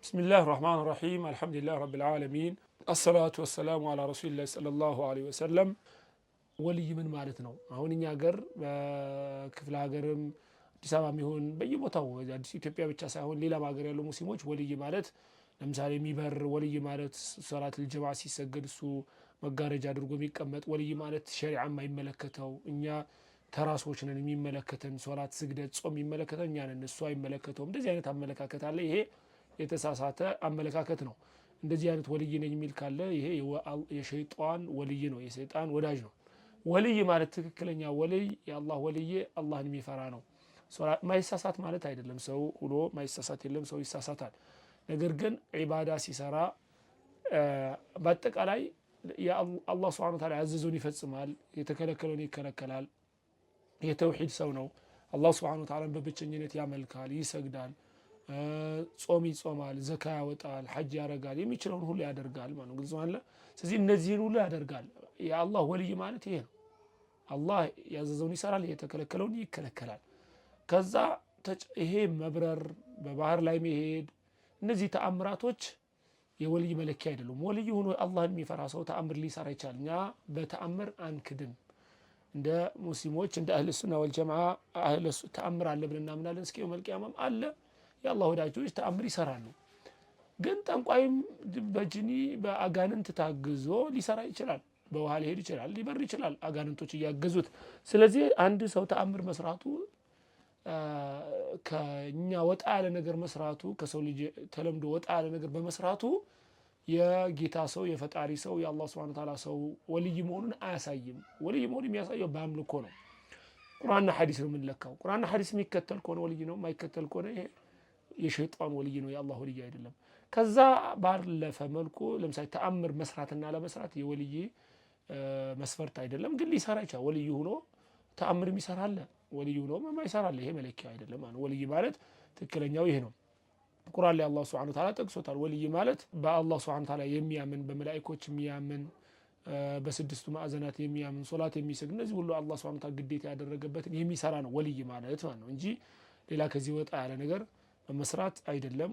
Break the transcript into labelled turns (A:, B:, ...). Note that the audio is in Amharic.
A: بسم الله الرحمن الرحيم، الحمد لله رب العالمين، الصلاة والسلام على رسول الله صلى الله عليه وسلم። ወልይ ምን ማለት ነው? አሁን እኛ ሀገር በክፍለ ሀገርም አዲስ አበባ የሚሆን በየቦታው፣ አዲስ ኢትዮጵያ ብቻ ሳይሆን ሌላም ሀገር ያሉ ሙስሊሞች ወልይ ማለት ለምሳሌ የሚበር ወልይ ማለት፣ ሶላት ልጀማ ሲሰገድ እሱ መጋረጃ አድርጎ የሚቀመጥ ወልይ ማለት፣ ሸሪዓ የማይመለከተው፣ እኛ ተራ ሰዎች ነን የሚመለከተን፣ ሶላት፣ ስግደት፣ ጾም የሚመለከተን እኛ ነን፣ እሱ አይመለከተውም። እንደዚህ አይነት አመለካከት አለ። ይሄ የተሳሳተ አመለካከት ነው። እንደዚህ አይነት ወልይ ነኝ የሚል ካለ ይሄ የሸይጣን ወልይ ነው፣ የሰይጣን ወዳጅ ነው። ወልይ ማለት፣ ትክክለኛ ወልይ፣ የአላህ ወልይ አላህን የሚፈራ ነው። ማይሳሳት ማለት አይደለም። ሰው ሁሎ ማይሳሳት የለም። ሰው ይሳሳታል። ነገር ግን ዒባዳ ሲሰራ በአጠቃላይ አላህ ስብሐነ ወተዓላ ያዘዘውን ይፈጽማል፣ የተከለከለውን ይከለከላል። የተውሂድ ሰው ነው። አላህ ስብሐነ ወተዓላን በብቸኝነት ያመልካል፣ ይሰግዳል፣ ጾም ይጾማል፣ ዘካ ያወጣል፣ ሐጅ ያደርጋል፣ የሚችለውን ሁሉ ያደርጋል ማለት ነው። ግልጽ አለ። ስለዚህ እነዚህን ሁሉ ያደርጋል። የአላህ ወልይ ማለት ይሄ ነው። አላህ ያዘዘውን ይሰራል፣ የተከለከለውን ይከለከላል። ከዛ ይሄ መብረር፣ በባህር ላይ መሄድ፣ እነዚህ ተአምራቶች የወልይ መለኪያ አይደሉም። ወልይ ሆኖ አላህን የሚፈራ ሰው ተአምር ሊሰራ ይችላል። እኛ በተአምር አንክድም። እንደ ሙስሊሞች፣ እንደ አህል ሱና ወልጀማዓ ተአምር አለ ብለን እናምናለን። እስከ የውመል ቂያማም አለ። የአላህ ወዳጆች ተአምር ይሰራሉ። ግን ጠንቋይም በጅኒ በአጋንንት ታግዞ ሊሰራ ይችላል። በውሃ ሊሄድ ይችላል፣ ሊበር ይችላል፣ አጋንንቶች እያገዙት። ስለዚህ አንድ ሰው ተአምር መስራቱ፣ ከኛ ወጣ ያለ ነገር መስራቱ፣ ከሰው ልጅ ተለምዶ ወጣ ያለ ነገር በመስራቱ የጌታ ሰው፣ የፈጣሪ ሰው፣ የአላህ ሱብሓነሁ ወተዓላ ሰው ወልይ መሆኑን አያሳይም። ወልይ መሆኑን የሚያሳየው በአምልኮ ነው። ቁርአንና ሐዲስ ነው የምንለካው። ቁርአንና ሐዲስ የሚከተል ከሆነ ወልይ ነው፣ የማይከተል ከሆነ ይሄ የሸይጣን ወልይ ነው፣ የአላህ ወልይ አይደለም። ከዛ ባለፈ መልኩ ለምሳሌ ተአምር መስራትና ለመስራት የወልይ መስፈርት አይደለም። ግን ሊሰራ ይችላል። ወልይ ሆኖ ተአምር የሚሰራ አለ፣ ወልይ ሆኖ የማይሰራ አለ። ይሄ መለኪያው አይደለም ማለት። ወልይ ማለት ትክክለኛው ይሄ ነው። ቁርአን ላይ አላህ ሱብሓነሁ ወተዓላ ጠቅሶታል። ወልይ ማለት በአላህ ሱብሓነሁ ወተዓላ የሚያምን፣ በመላኢኮች የሚያምን፣ በስድስቱ ማዕዘናት የሚያምን፣ ሶላት የሚሰግድ፣ እነዚህ ሁሉ አላህ ሱብሓነሁ ወተዓላ ግዴታ ያደረገበትን የሚሰራ ነው ወልይ ማለት ማለት ነው እንጂ ሌላ ከዚህ ወጣ ያለ ነገር በመስራት አይደለም።